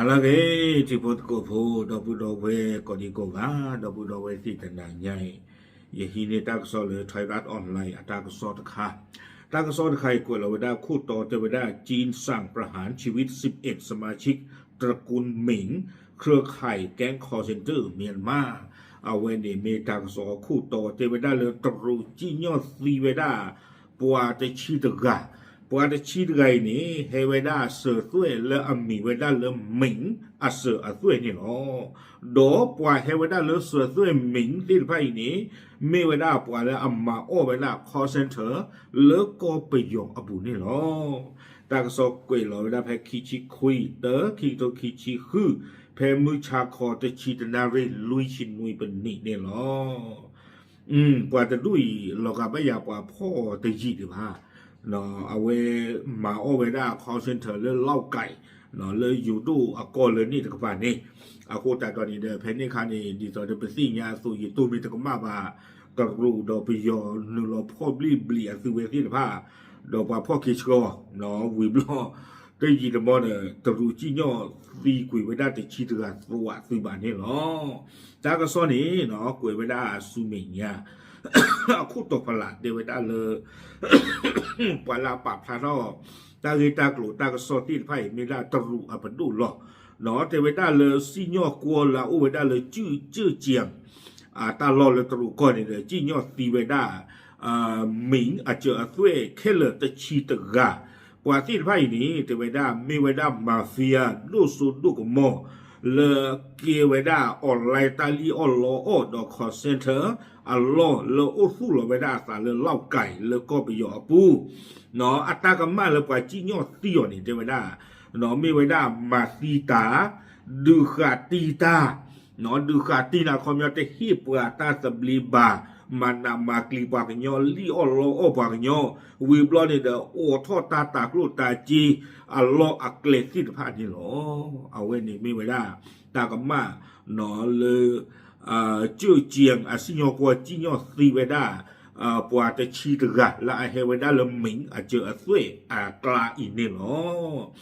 ဟါလၢအဂ့ၤ ထံဖိသကိးဖိ ဒီပုၢ်ဒီဝဲၢ်ကိးဒံကိးဂၤ, ဒီပုၢ်ဒီဝဲၢ်သ့ၣ်တနၤညါအံၤ, ယဟံးန့ၢ်တၢ်ကစီၣ်လၢ Thairath Online အတၢ်ကစီၣ်တခါ, တၢ်ကစီၣ်တခါအံၤကွဲးလီၤဝဲဒၣ်ခိၣ်တီတဲဝဲဒၣ် จีนสั่งประหารชีวิตสิบเอ็ดสมาชิกตระกูลหมิง เครือข่ายแก๊ง call center မြန်မာ အဝဲန့ၣ်မ့ၢ်တၢ်ကစီၣ်အခိၣ်တီတဲဝဲဒၣ်လၢတရူးစံၣ်ညီၣ်သံဝဲဒၣ် ပှၤတဆံတဂၤ, ပှၤတဆံတဂၤအံၤန့ၣ် ဟဲဝဲဒၣ်စၢၤသွဲၣ်လၢအမံၤဝဲဒၣ်လၢမ့ၣ်အစၢၤအသွဲၣ်န့ၣ်လီၤ. ဒီးပှၤဟဲဝဲဒၣ်လၢစၢၤသွဲၣ်မ့ၣ်သ့ၣ်တဖၣ်အံၤန့ၣ် မ့ၢ်ဝဲဒၣ်ပှၤလၢအမၤအီၣ်ဝဲဒၣ် call center လၢကီၢ်ပယီၤအပူၤန့ၣ်လီၤ. တၢ်ကစီၣ်ကွဲးလီၤဝဲဒၣ်ဖဲခံဆံခွံ တၢ ခံကထိခံဆံဃု, ဖဲမုၢ်ဆါခီတဆံတနၣ်ရံၣ်လွံၢ်ဆံနွံပနံးန့ၣ်လီၤ. ပှၤတဒူၣ်အံၤ လီၤဂာ်ဘၣ်ယၤပှၤဖီၣ်တယံာ်ဒံးဘၣ်. အဝဲမၤအီၣ်ဝဲဒၣ် call center လၢ လောက်ကိုင် လၢယိၤဒိၣ်အကီၢ်လၢန့ၣ်တကပၤန့ၣ်, အဃိသတးဒီးန့ၣ်ဒီး ဖဲန့ၣ်အခါန့ၣ် ဒ်သိးဒီးပသ့ၣ်ညါအသိး ယတိၢ်မ့ၢ်တကမၣ်ဘၣ်, တရူးဒီးပယီၤနုာ်လီၤဖီၣ်ဘျ့ၣ်ဘျံးအသုဝဲသ့ၣ်တဖၣ်, ဒီးပှၤဖီၣ်က့ၤဆှီ ဝံၤဘျီ တယံာ်တမီၢ်ဒီး တရူးစံၣ်ညီၣ်သံကွံာ်ဝဲဒၣ်တဆံတဂၤသဝးသုးဘၣ်န့ၣ်လီၤ. တၢ်ကစီၣ်န့ၣ် ကွဲးဝဲဒၣ်ဆူမဲာ်ညါ အခိၣ်တီဖီလာ်တဲဝဲဒၣ်လၢ ပှၤလၢအပာ်ဖျါထီၣ် တၢ်ဂ့ၢ်တၢ်ကျိၤတၢ်ကစီၣ်သ့ၣ်တဖၣ်အံၤ မ့ၢ်ဒၣ်တရူးအပဒိၣ်လီၤ. တဲဝဲဒၣ်လၢစံၣ်ညီၣ်ကွီၢ်လၢအအိၣ်ဝဲဒၣ်လၢ ကၠူၣ်ကၠၢၣ်ကၠံ တၢ်လီၢ်လၢတရူးကီၢ်န့ၣ်ဒီး စံၣ်ညီၣ်သံဝဲဒၣ် မ့ၣ်အစၢၤအသွဲၣ်ခဲလၢာ်တဆံတဂၤ, ပှၤသ့ၣ်တဖၣ်အံၤန့ၣ် တဲဝဲဒၣ်မ့ၢ်ဝဲဒၣ် mafia ဒိၣ်စိဒိၣ်ကမီၤ လၢကဲဝဲဒၣ် online တၢ်လံၣ်အီၣ်လီအီၣ်ဒီး call center အလီၢ်လၢအိၣ်သူၣ်လီၤဝဲဒၣ်အသးလၢ လောက်ကိုင် လၢကီၢ်ပယီၤအပူၤ, အတၢ်ကမၣ်လၢပှၤစံၣ်ညီၣ်သံအီၤန့ၣ် တဲဝဲဒၣ် မ့ၢ်ဝဲဒၣ်မၤသံတၢ်, ဒုးဃာ်တံၢ်တၢ်, ဒုးဃာ်တံၢ်န့ၣ် အခီပညီတဟ့ၣ်ပှၤတၢ်သဘျ့ဘၣ်, မၤနးမၤကျံၤပှၤကညီ လံၣ်အီၣ်လီအီၣ်ပှၤကညီ, ဝံၤဘျီန့ၣ်ဒီး အိးထီၣ်တၢ်တၤကျိၣ်တၤစ့ အလီၢ်အကျဲသ့ၣ်တဖၣ်န့ၣ်လီၤ. အဝဲန့ၣ်မ့ၢ်ဝဲဒၣ် တၢ်ကမၣ် လၢ ကၠိၣ်ကၠံ အစံၣ်ညီၣ်ကွီၢ်စံၣ်ညီၣ်သံဝဲဒၣ် ပှၤတဆံတဂၤ လၢအဟဲဝဲဒၣ်လၢမ့ၣ်အစၢၤအသွဲၣ်အကျါအံၤန့ၣ်လီၤ.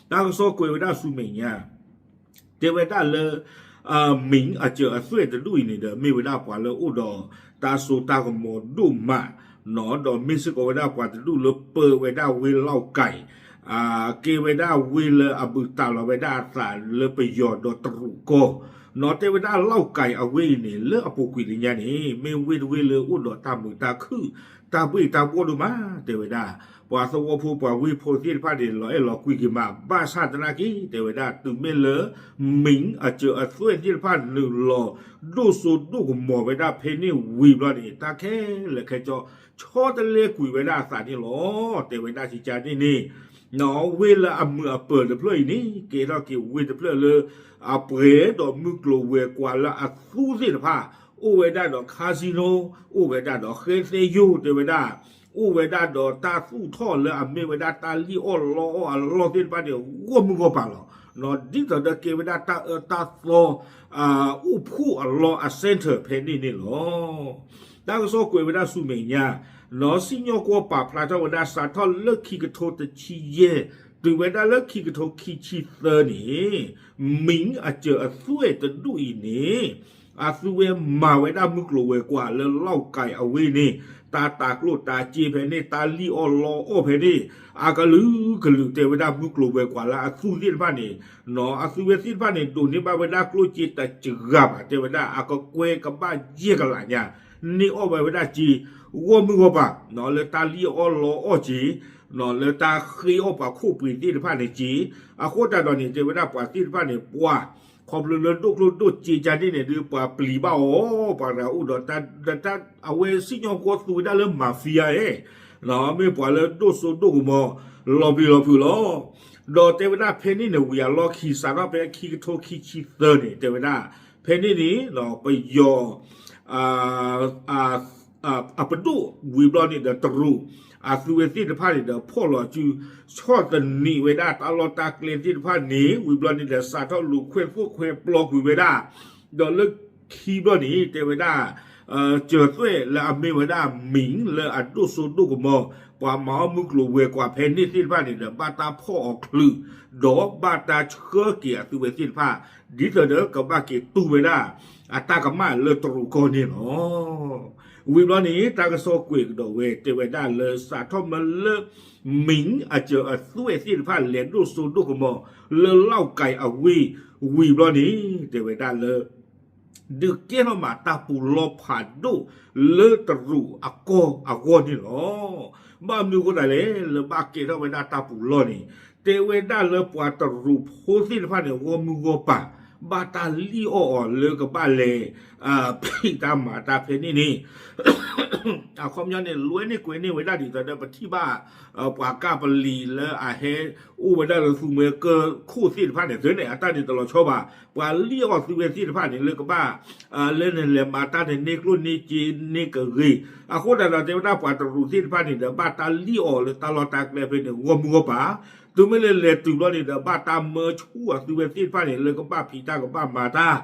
တၢ်ကစီၣ်ကွဲးဝဲဒၣ်ဆူမဲာ်ညါ တဲဝဲဒၣ်လၢ မ့ၣ်အစၢၤအသွဲၣ်တဒူၣ်အံၤန့ၣ်ဒီး မ့ၢ်ဝဲဒၣ်ပှၤလၢအိၣ်ဒီးတၢ်စိတၢ်ကမီၤဒိၣ်မး, ဒီးမ့ၢ်စ့ၢ်ကီးဝဲဒၣ်ပှၤတဒူၣ်လၢပၢဝဲဒၣ်ဝ့ၢ် လောက်ကိုင် ကဲဝဲဒၣ်ဝ့ၢ်လၢအဘူးတံၢ်လီၤဝဲဒၣ်အသးလၢပယီၤဒီးတရူးကီၢ်, တဲဝဲဒၣ် လောက်ကိုင် အဝ့ၢ်အံၤန့ၣ် လၢအပူၤကွံာ်လၢညါန့ၣ် မ့ၢ်ဝ့ၢ်တဝ့ၢ်လၢအိၣ်ဒီးတၢ်မုာ်တၢ်ခုၣ် တၢ်ဘှ့ၣ်တၢ်ဘှီၣ်ဒိၣ်မး တဲဝဲဒၣ်, ပှၤသဝီဖိပှၤဝ့ၢ်ဖိသ့ၣ်တဖၣ်န့ၣ် လီၤအဲၣ်လီၤကွံက့ၤမး ဘၣ်ဆၣ်သနာ်က့ တဲဝဲဒၣ် တုၤမ့ၢ်လၢ မ့ၣ်အစၢၤအသွဲၣ်သ့ၣ်တဖၣ်နုာ်လီၤ ဒိၣ်စိဒိၣ်ကမီၤဝဲဒၣ်ဖဲန့ၣ်ဝံၤဘျီန့ၣ် တၢ်ခဲလၢာ်ခဲဆ့ ဆီတလဲကွံာ်ဝဲဒၣ်အသးန့ၣ်လီၤ. တဲဝဲဒၣ်စံကါန့ၣ်န့ၣ် ဝ့ၢ်လၢအမုာ်အပၢၤတဖျၢၣ်အံၤန့ၣ် ကဲထီၣ်က့ၤဝ့ၢ်တဖျၢၣ်လၢ အပှဲၤဒီးမုၢ်ကျိၤဝဲၤကွာ်လၢအသူသ့ၣ်တဖၣ် အိၣ်ဝဲဒၣ်ဒီး casino, အိၣ်ဝဲဒၣ်ဒီးဃဲသဲယိၣ် တဲဝဲဒၣ်, အိၣ်ဝဲဒၣ်ဒီးတၢ်သူၣ်ထီၣ်လၢအမ့ၢ်ဝဲဒၣ်တၢ်လံၣ်အီၣ်လီအီၣ်အလီၢ်သ့ၣ်တဖၣ်န့ၣ် ဂီၢ်မုၢ်ဂီၢ်ပၤလီၤ. ဒ်သိးဒီးကဲဝဲဒၣ်တၢ်အၢတၢ်သီ အိၣ်ဖှိၣ်အလီၢ်အ center ဖဲန့ၣ်န့ၣ်လီၤ. တၢ်ကစီၣ်ကွဲးဝဲဒၣ်ဆူမဲာ်ညါ စံၣ်ညီၣ်ကွီၢ်ပာ်ဖျါထီၣ်ဝဲဒၣ် စးထီၣ်လၢခံကထိတဆံယဲၢ် တုၤဝဲဒၣ်လၢခံကထိခံဆံသၢန့ၣ် မ့ၣ်အစၢၤအသွဲၣ်တဒူၣ်အံၤန့ၣ် အသုဝဲမၤဝဲဒၣ်မုၢ်ကျိၤဝဲၤကွာ်လၢ လောက်ကိုင် အဝ့ၢ်န့ၣ် တၢ်တၤကျိၣ်တၤစ့ဖဲန့ၣ် တၢ်လံၣ်အီၣ်လီအီၣ်ဖဲန့ၣ် အကလုာ်ကလုာ် တဲဝဲဒၣ်မုၢ်ကျိၤဝဲၤကွာ်လၢအသူသ့ၣ်တဖၣ်န့ၣ် အသုဝဲသ့ၣ်တဖၣ်န့ၣ် ဒိးန့ၢ်ဘၣ်ဝဲဒၣ်ကျိၣ်စ့တစှၤဘၣ် တဲဝဲဒၣ် အကကွဲကဘၣ်ယဲၢ်ကလးညါ န့ၢ်အီၣ်ဝဲဝဲဒၣ်စ့ ဂီၢ်မုၢ်ဂီၢ်ပၤ လၢတၢ်လံၣ်အီၣ်လီအီၣ်စ့ လၢတၢ်ဃ့အီၣ်ပှၤခိၣ်ပှ့ၤသ့ၣ်တဖၣ်န့ၣ်စ့ အဃိသတးဒီးန့ၣ် တဲဝဲဒၣ်ပှၤသ့ၣ်တဖၣ်န့ၣ် ပှၤ ခီဖျိလၢဒိၣ်ကျိၣ်ဒိၣ်စ့ကါန့ၣ်န့ၣ် ဒုးပှၤပျံၤဘၣ်အီၤ ပှၤတဂၤအိၣ်ဒီးတၢ် အဝဲစံၣ်ညီၣ်ကွီၢ်သူဝဲဒၣ်လၢ mafia ဧါ မ့ၢ်ပှၤလၢဒိၣ်စိဒိၣ်ကမီၤ လီၤပျံၤလီၤဖုးလီၤ. ဒီးတဲဝဲဒၣ်ဖဲန့ၣ်န့ၣ် ဝံၤအလီၢ်ခံ စးထီၣ်ဖဲခံကထိခံဆံသၢန့ၣ် တဲဝဲဒၣ် ဖဲန့ၣ်န့ၣ် ပယီၤ အပဒိၣ်ဝံၤဘျီန့ၣ်ဒီးတရူး အသုဝဲသ့ၣ်တဖၣ်န့ၣ်ဒီး ဖီၣ်လီၤစု ဆီၣ်သနံးဝဲဒၣ်တၢ်လီၢ်တၢ်ကျဲသ့ၣ်တဖၣ်န့ၣ် ဝံၤဘျီန့ၣ်ဒီး စးထီၣ်လူၤခွဲးသိၣ်ခွဲးပျီကွံာ်ဝဲဒၣ် ဒီးလၢခံဘျီန့ၣ် တဲဝဲဒၣ် စၢၤသွဲၣ်လၢအမ့ၢ်ဝဲဒၣ်မ့ၣ်လၢအဒိၣ်စိဒိၣ်ကမီၤ ပှၤမၤအီၣ်မုၢ်ကျိၤဝဲၤကွာ်ဖဲန့ၣ်သ့ၣ်တဖၣ်န့ၣ်ဒီး ဘၣ်တၢ်ဖီၣ်အီၤချုး, ဒီးဘၣ်တၢ်ဆှၢက့ၤအသုဝဲသ့ၣ်တဖၣ်, ဒ်သိးဒီးကဘၣ်က့ၤတူၢ်ဝဲဒၣ် အတၢ်ကမၣ်လၢတရူးကီၢ်န့ၣ်လီၤ. ဝံၤဘျီန့ၣ် တၢ်ကစီၣ်ကွဲးကဒီးဝဲ တဲဝဲဒၣ်လၢ စးထီၣ်မ့ၢ်လၢ မ့ၣ်အစၢၤအသွဲၣ်သ့ၣ်တဖၣ် လဲၤဒိၣ်စိဒိၣ်ကမီၤ လၢလီၢ်ကဲၤအဝ့ၢ် ဝံၤဘျီန့ၣ် တဲဝဲဒၣ်လၢ ဒုးကဲထီၣ်မးတၢ်ပူၤလီၢ်ဖးဒိၣ်လၢတရူးအကီၢ်အဂီၢ်န့ၣ်လီၤ. ဘၣ်မနုၤအဃိသတးလဲၣ် လၢဘၣ်ကဲထီၣ်ဝဲဒၣ်တၢ်ပူၤလီၢ်န့ၣ် တဲဝဲဒၣ်လၢပှၤတရူးဖိသ့ၣ်တဖၣ်န့ၣ် ဂီၢ်မုၢ်ဂီၢ်ပၤ ဘၣ်တၢ်လံၣ်အီၣ်အီၤလၢကဘၣ်လဲၤ ဖံးတၢ်မၤတၢ်ဖဲန့ၣ်န့ၣ် အခီပညီန့ၣ် လွဲန့ၢ်ကွဲန့ၢ်ဝဲဒၣ်ဒ်သိးဒီးပထံၣ်ဘၣ် ပှၤကၢ်ပလံၤလၢအဟဲအိၣ်ဝဲဒၣ်လၢသူမှဲကၢၢ်ခိၣ်သ့ၣ်တဖၣ်န့ၣ် သုန့ၣ် အတၢ်န့ၣ်တလီၤဆီဘၣ်. ပှၤလံၣ်အီၣ်သုဝဲသ့ၣ်တဖၣ်န့ၣ် လၢကဘၣ် လၢနလဲၤမၤတၢ်န့ၣ် န့ၢ်ကျိၣ်န့ၢ်စ့န့ၢ်ကဂ့ၤ. အဃိသတးဒီးတဲဝဲဒၣ်ပှၤတရူးသ့ၣ်တဖၣ်န့ၣ်ဒီး ဘၣ်တၢ်လံၣ်အီၣ်လၢတၢ်လီၢ်တၢ်ကျဲဖဲန့ၣ် ဂီၢ်မုၢ်ဂီၢ်ပၤ, တုၤမ့ၢ်လၢလဲၤတုၤဘျီန့ၣ်ဒီး ဘၣ်တၢ်မၢဆူၣ်အီၤသုဝဲသ့ၣ်တဖၣ်န့ၣ် လၢကဘၣ်ဖံးတၢ်ကဘၣ်မၤတၢ်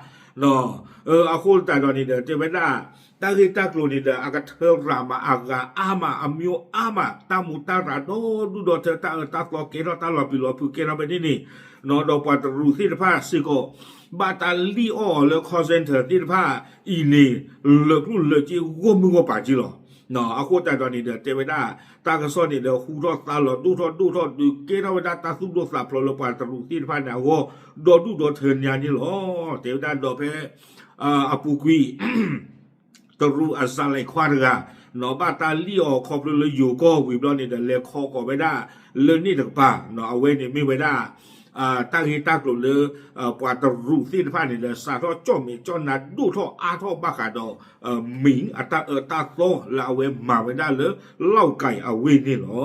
အဃိသတးဒီးန့ၣ်ဒီး တဲဝဲဒၣ် တၢ်ဂ့ၢ်တၢ်ကျိၤန့ၣ်ဒီး အကထၢရၤမး အဂၤအါမး အမျိုးအါမး တၢ်မူးတၢ်ရၤဒီဒူၣ်ဒီထၢ တၢ်အၢတၢ်သီကဲထီၣ် တၢ်လီၤပျံၤလီၤဖုးကဲထီၣ်ဖဲန့ၣ်န့ၣ်, ဒီးပှၤတရူးသ့ၣ်တဖၣ်စ့ၢ်ကီး ဘၣ်တၢ်လံၣ်အီၣ်အီၤလၢ call center သ့ၣ်တဖၣ်အံၤန့ၣ် လၢာ်ကျိၣ်လၢာ်စ့ဂီၢ်မုၢ်ဂီၢ်ပၤက့လီၤ. အဃိသတးဒီးန့ၣ်ဒီး တဲဝဲဒၣ် တၢ်ကစီၣ်န့ၣ်ဒီး ဟူထီၣ်သါလီၤဒိၣ်ထီၣ်ဒိၣ်ထီၣ် ဒုးကဲထီၣ်ဝဲဒၣ်တၢ်သူၣ်ဒိၣ်သးဖျိးလၢပှၤတရူးသ့ၣ်တဖၣ်န့ၣ်အဂီၢ် ဒီဒူၣ်ဒီထၢညါန့ၣ်လီၤ. တဲဝဲဒၣ်ဒီးဖဲ အပူၤကွံာ် တရူးအစးလဲၤခွါတဂၤ နီၢ်ဘၣ်တၢ်လံၣ်အီၤခီဖျိလၢယိၤကီၢ်ဝံၤဘျီန့ၣ်ဒီး လဲၤခီကီးဝဲဒၣ်လၢန့ၣ်တကပၤ အဝဲန့ၣ်မ့ၢ်ဝဲဒၣ် တၢ်ဂ့ၢ်တၢ်ကျိၤလၢ ပှၤတရူးသ့ၣ်တဖၣ်န့ၣ်ဒီး စးထီၣ်ကၠီၣ်မဲာ်ကၠီၣ်နါဒိၣ်ထီၣ်အါထီၣ်ဘၣ်ဃးဒီး မ့ၣ်အတၢ်အၢတၢ်သီလၢအဝဲမၤဝဲဒၣ်လၢ လီၢ်ကဲၤအဝ့ၢ်န့ၣ်လီၤ.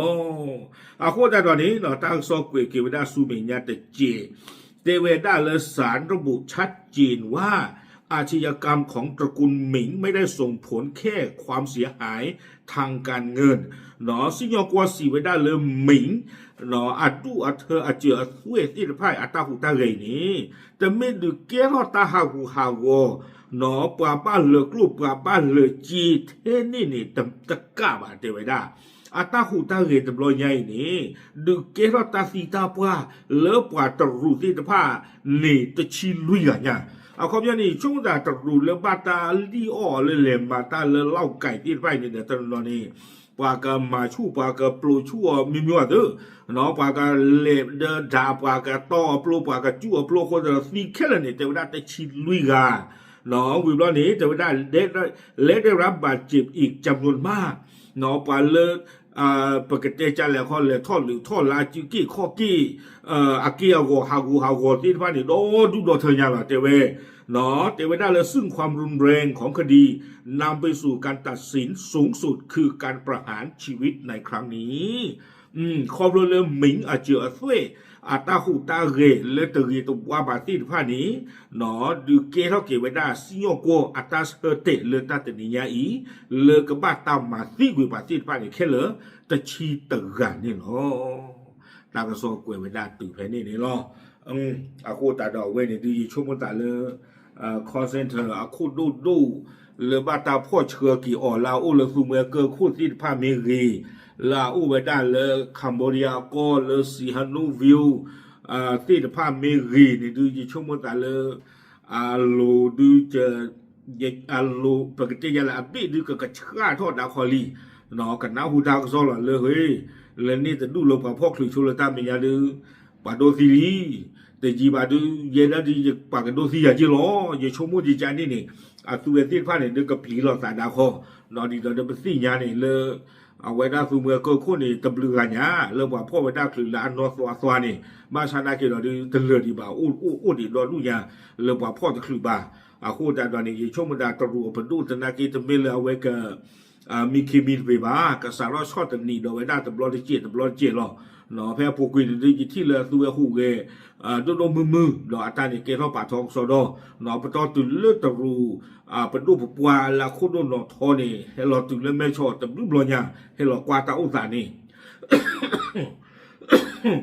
အဃိသတးဒီးန့ၣ် တၢ်ကစီၣ်ကွဲးက့ၤဝဲဒၣ်ဆူမဲာ်ညါတစဲး တဲဝဲဒၣ်လၢ ศาลระบุชัดเจนว่า อาชญากรรมของตระกูลหมิงไม่ได้ส่งผลแค่ความเสียหายทางการเงิน စံၣ်ညီၣ်ကွီၢ်စံးဝဲဒၣ်လၢ မ့ၣ် အဒူၣ်အထၢအစၢၤအသွဲၣ်သ့ၣ်တဖၣ်အတၢ်ဟူးတၢ်ဂဲၤအံၤန့ၣ် တမ့ၢ်ဒုးကဲထီၣ်တၢ်ဟးဂူာ်ဟးဂီၤ ပှၤဘၣ်လၢာ်ကျိၣ်ပှၤဘၣ်လၢာ်စ့ထဲန့ၣ်န့ၣ် တကးဘၣ်တဲဝဲဒၣ် အတၢ်ဟူးတၢ်ဂဲၤတဘျီညါအံၤန့ၣ် ဒုးကဲထီၣ်တၢ်သံတၢ်ပှၢ်လၢပှၤတရူးသ့ၣ်တဖၣ်န့ၣ် တဆံလွံၢ်ဂၤညါ. အခီပညီန့ၣ် ဆိကမိၣ်သးတရူးလၢဘၣ်တၢ်လံၣ်အီၣ်အီၤလၢလဲၤမၤတၢ်လၢလီၢ်ကဲၤသ့ၣ်တဖၣ်အံၤန့ၣ်ဒီး တနီၤနီၤန့ၣ် ပှၤကမၤဆူၣ် ပှၤကပျိးဆူၣ်အီၤမ့ၢ်မ့ၢ်အသိး ပှၤကလဲၤဒီးဒၣ် ပှၤကတီအီၤပျိ ပှၤကစူၣ်အီၤပျိအဃိသတးဒီး သံခဲလၢာ်န့ၣ် တဲဝဲဒၣ်တဆံလွံၢ်ဂၤ ဝံၤဘျီန့ၣ် တဲဝဲဒၣ် และได้รับบาดเจ็บอีกจำนวนมาก ပှၤလၢ ပကတဲကလဲၣ်ခီ လဲၤထီၣ်လုၢ်ထီၣ်လၢ စုက့ၣ်ခီၣ်က့ၣ် အက့ၢ်အဂီၤဟးဂူာ်ဟးဂီၤသ့ၣ်တဖၣ်န့ၣ် ဒီဒူၣ်ဒီထၢညါလီၤ တဲဝဲ တဲဝဲဒၣ်လၢ ซึ่งความรุนแรงของคดีนำไปสู่การตัดสินสูงสุดคือการประหารชีวิตในครั้งนี้ ခီဖျိလၢ မ့ၣ်အစၢၤအသွဲၣ် အတၢ်ဟူးတၢ်ဂဲၤလၢတဂ့ၤတဝါဘၣ်သ့ၣ်တဖၣ်န့ၣ် ဒုးကဲထီၣ်က့ၤဝဲဒၣ်စံၣ်ညီၣ်ကွီၢ်အတၢ်ဆၢတဲာ်လၢတၢ်တနံၤညါအံၤ လၢကဘၣ်တၢ်မၤသံကွံာ်ပှၤသ့ၣ်တဖၣ်န့ၣ် ခဲလၢာ် တဆံတဂၤန့ၣ်လီၤ. တၢ်ကစီၣ်ကွဲးဝဲဒၣ်တုၤဖဲန့ၣ်န့ၣ်လီၤ. အဃိသတးဒီးအဝဲန့ၣ်ဒုးယဆိကမိၣ်သးလၢ call center အခိၣ်ဒိၣ်ဒိၣ် လၢဘၣ်တၢ်ဖီၣ်ဆှၢက့ၤအီၤလၢအအိၣ်လၢသူမှဲကၢၢ်ခိၣ်သ့ၣ်တဖၣ်မ့ၢ်ဂ့ၤ, လၢအအိၣ်ဝဲဒၣ်လၢ Cambodia အကီၢ်လၢ Sihanouk Village သ့ၣ်တဖၣ်မ့ၢ်ဂ့ၤန့ၣ်ဒုး ယဆိကမိၣ်သးလၢ အလိၤဒုး အလိၤ ပကတဲယၤလၢအဘ့ၣ်ဒုးကကဆှၣ်ထီၣ်ဒၣ်ခီလံ, ကနၢ်ဟူတၢ်ကစီၣ်လီၤလၢဟ့, လၢန့ၣ်တဒူၣ်လၢပှၤဖီၣ်ချုးဆိလၢတၢ်မဲာ်ညါဒုး ပှၤဒိသံလံ, တယံာ်ဘၣ်ဒုး ယဲဒၣ်ဒုးယပှၤကဒိသံယၤက့လီၤ. ယဆိကမိၣ်ယကန့ၣ်န့ၣ် အသုဝဲသ့ၣ်တဖၣ်န့ၣ် ဒုးကပျံၤလိာ်သးဒၣ်ခီ, ဒ်သိးဒီးပသ့ၣ်ညါန့ၣ်လၢ အဝဲဒၣ်သူမှဲကၢၢ်ခိၣ်န့ၣ် တဘျုးဂၤညါ လၢပှၤဖီၣ်ဝဲဒၣ်ချုးလၢအနီၢ်သွါသွါန့ၣ် ဘၣ်ဆၣ်နာ်က့ဒီးဒုး တလၢာ်ဒံးဘၣ် အိၣ်အိၣ်ဒံးဒီဒူၣ်ညါ လၢပှၤဖီၣ်တချုးဘၣ်. အဃိသတးဒီးန့ၣ် ယဆိကမိၣ်သးတရူးအပဒိၣ်သနာ်က့ တမ့ၢ်လၢအဝဲက မံခ့မံတပ့ၤဘၣ်, ကစးထီၣ်ဆီၣ်တနံၤဒီးဝဲဒၣ်တဘျီတစဲးတဘျီတစဲးလီၤ. ဖဲအပူၤကွံာ်န့ၣ်ဒုး ယထံၣ်လၢအသုဝဲဟူးဂဲၤ ဒိၣ်ဒိၣ်မုၢ်မုၢ် ဒီးအတၢ်န့ၣ်ကဲထီၣ်ပာ်ထီကစီဒီ, ပတီၢ်တုၤလၢတရူး ပဒိၣ်ပပှၢ်လၢအခိၣ်ဒိၣ်နီၢ်ထီန့ၣ် ဟဲလီၤတုၤလၢမဲၢ်ဆီးတဘျုးဘျီညါ ဟဲလီၤကွၢ်တၢ်အိၣ်သးန့ၣ်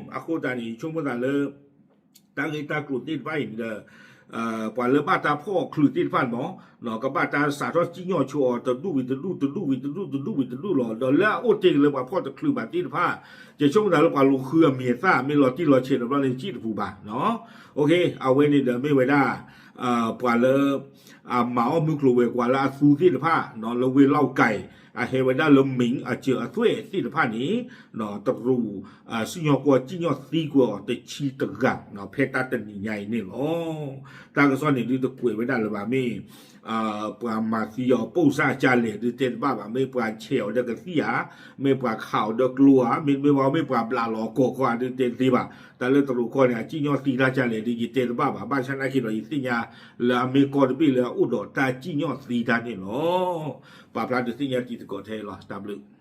အဃိသတးန့ၣ် ယဆိကမိၣ်သးလၢ တၢ်ဂ့ၢ်တၢ်ကျိၤသ့ၣ်တဖၣ်အံၤန့ၣ်ဒီး ပှၤလၢဘၣ်တၢ်ဖီၣ်ချုးသ့ၣ်တဖၣ်န့ၣ်မး ကဘၣ်တၢ်စးထီၣ်စံၣ်ညီၣ်ဆိအီၤ တဒူၣ်ဝံၤတဒူၣ် တဒူၣ်ဝံၤတဒူၣ် တဒူၣ်ဝံၤတဒူၣ်လီၤ. ဒီးလၢအအိၣ်တ့ၢ်က့ၤလၢပှၤဖီၣ်တချုးဘၣ်သ့ၣ်တဖၣ် ယဆိကမိၣ်သးလၢပှၤလူၤဃုအမံၤအသၣ် မ့ၢ်လီၤတံၢ်လီၤဆဲးဒီးဘျီန့ၣ် စံၣ်တပူၤဘၣ်. အဝဲန့ၣ်ဒီးမ့ၢ်ဝဲဒၣ် ပှၤလၢ အမၤအီၣ်မုၢ်ကျိၤဝဲၤကွာ်လၢအသူသ့ၣ်တဖၣ် လၢဝ့ၢ်လီၢ်ကဲၤ အဟဲဝဲဒၣ်လၢ မိၢ်အစၢၤအသွဲၣ်သ့ၣ်တဖၣ်န့ၣ် တရူး စံၣ်ညီၣ်ကွီၢ်စံၣ်ညီၣ်သံကွံာ်အီၤတဆံတဂၤ ဖဲတၢ်တနံၤညါအံၤန့ၣ်လီၤ. တၢ်ကစီၣ်န့ၣ်ဒုးတကွဲးဝဲဒၣ်လၢၤဘၣ် မ့ၢ် ပှၤမၤသံအီၤပိၢ်စၢ်ကလဲၣ်ဒုးတဲတဘၣ်ဘၣ်, မ့ၢ်ပှၤဆဲးအီၤဒီးကသံၣ်ဧါ, မ့ၢ်ပှၤခးအီၤဒီးကျိဧါ, မ့တမ့ၢ်ဘၣ် မ့ၢ်ပှၤဘျးလီၤကီၢ်ခီဧါဒုးတဲတသ့ဘၣ်. တၢ်လၢတရူးကီၢ်န့ၣ် အစံၣ်ညီၣ်သံတၢ်ကလဲၣ်ဒုး ယတဲတဘၣ်ဘၣ်. ဘၣ်ဆၣ်နာ်က့ဒီး ယသ့ၣ်ညါလၢအမ့ၢ်ကီၢ်တဘ့ၣ်လၢအအိၣ်ဒီးတၢ်စံၣ်ညီၣ်သံတၢ်န့ၣ်လီၤ. ပာ်ဖျါဒုးသ့ၣ်ညါတံၤသကိးထဲလီၤ. တၢ်ဘျုး